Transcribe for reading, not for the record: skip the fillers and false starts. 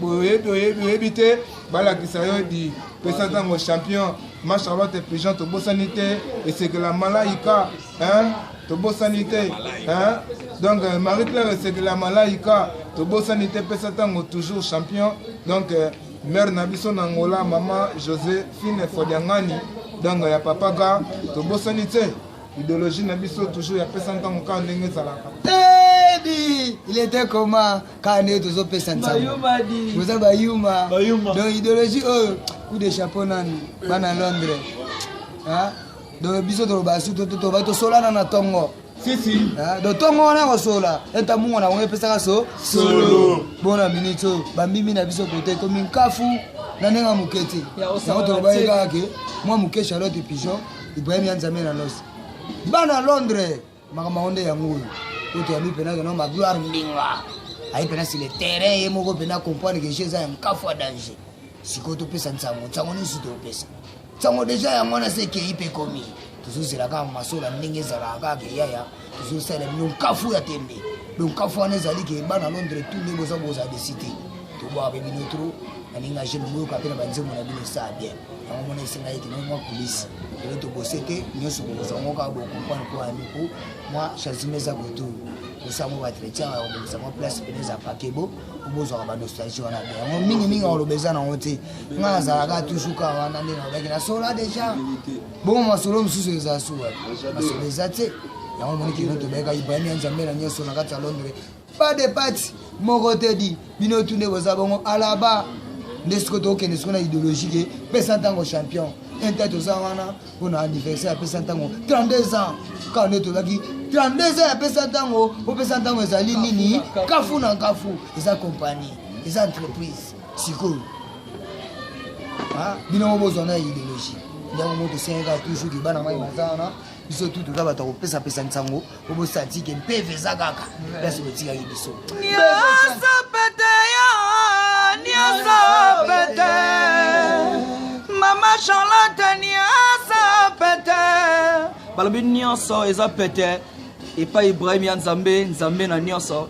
boye oyebi oyebi oyebi te balakisa yo di pesa ntango champion ma charlotte pigeon tobosani te esekela malaika hein? tobosani te hein? Donc euh, marie claire esekela malaika tobosani te pesa ntango toujours champion. Donc euh, mère na biso na Angola, mama Joséphine Fodiangani, donc ya papa ga, tobosani te idéologie na biso toujours ya pesa ntango kaka ndenge ezalaka. Edi, il était comment? Kaka ndenge tozopesa nsango, boza bayuma. Donc idéologie oyo, coup de chapeau nani bana Londres. Donc biso toloba su toba tosolana na ntongo. Sisi. Donc ntongo wana kosola eta mungo na bango epesaka so solo bona minute oyo bambimi na biso kote ekomi nkafu na ndenge ya moke te. Yango tolobaki kaka ke mwa moke Charlotte Pigeon Ibrahim ya Nzambe na Los bana Londres, makambo yango nde yango oyo oyo toyambi mpena keno Magloire Mbinga aye mpena sur le terrain ye moko mpena comprendre que jeu eza ya nkafu ya danger. Sikoyo topesa nsango, nsango nyonso topesa nsango deja yango wana se ekei mpe ekomi, tozozela kaka masola ndenge ezalaka kaka ke yaya tozosalela bino nkafu ya tembe. Donc nkafu wana ezali ke bana Londres tout nde boza bozala desi te, tobwaka mpe bino trop na ndenge ya jeune, boyoka mpe na banzembo na bino esala bien. Yango mona esenga ete no mwa kulisi lelo tobose te nyonso bokozwa ngo kaka bocomprendre mpo ya miko mwa chasime eza koto kosala mwa batretien ya kobongisa mwa place pene eza pakebo po bozwaka banostalgie wana be. Yango mingimingi akoloba eza nango te, nga nazalaka toujours kaka wana nde nalobaki nasola deja bongo masolo mosusu eza su wapi, masolo eza te. Yango moni kino tobayeka Ibrahim ya Nzambe na nyonso na kati ya Londres, pas de pati moko te di bino tu nde boza bongo alaba nde sikoyo tokokende sikoyo na idéologie ke pesa ntango champion inte toza wana mpona anniversaire ya pesa ntango 32 ans kaka nde tolobaki 32 ans ya pesa ntango. Opesa ntango ezali nini? Kafu na nkafu eza compagnie, eza entreprise. Sikoyo bino mo bozwa na idéologie ndango mo tosengaka toujours ke bana mai baza wana, biso tu toza bato ya kopesapesa nsango po bosanti ke mpeve eza kaka place botikaki biso. Nyonso pete yo, nyonso pete mama Charlotte, nyonso pete balobi nyonso eza pete epai Ibrahim ya Nzambe, Nzambe na nyonso.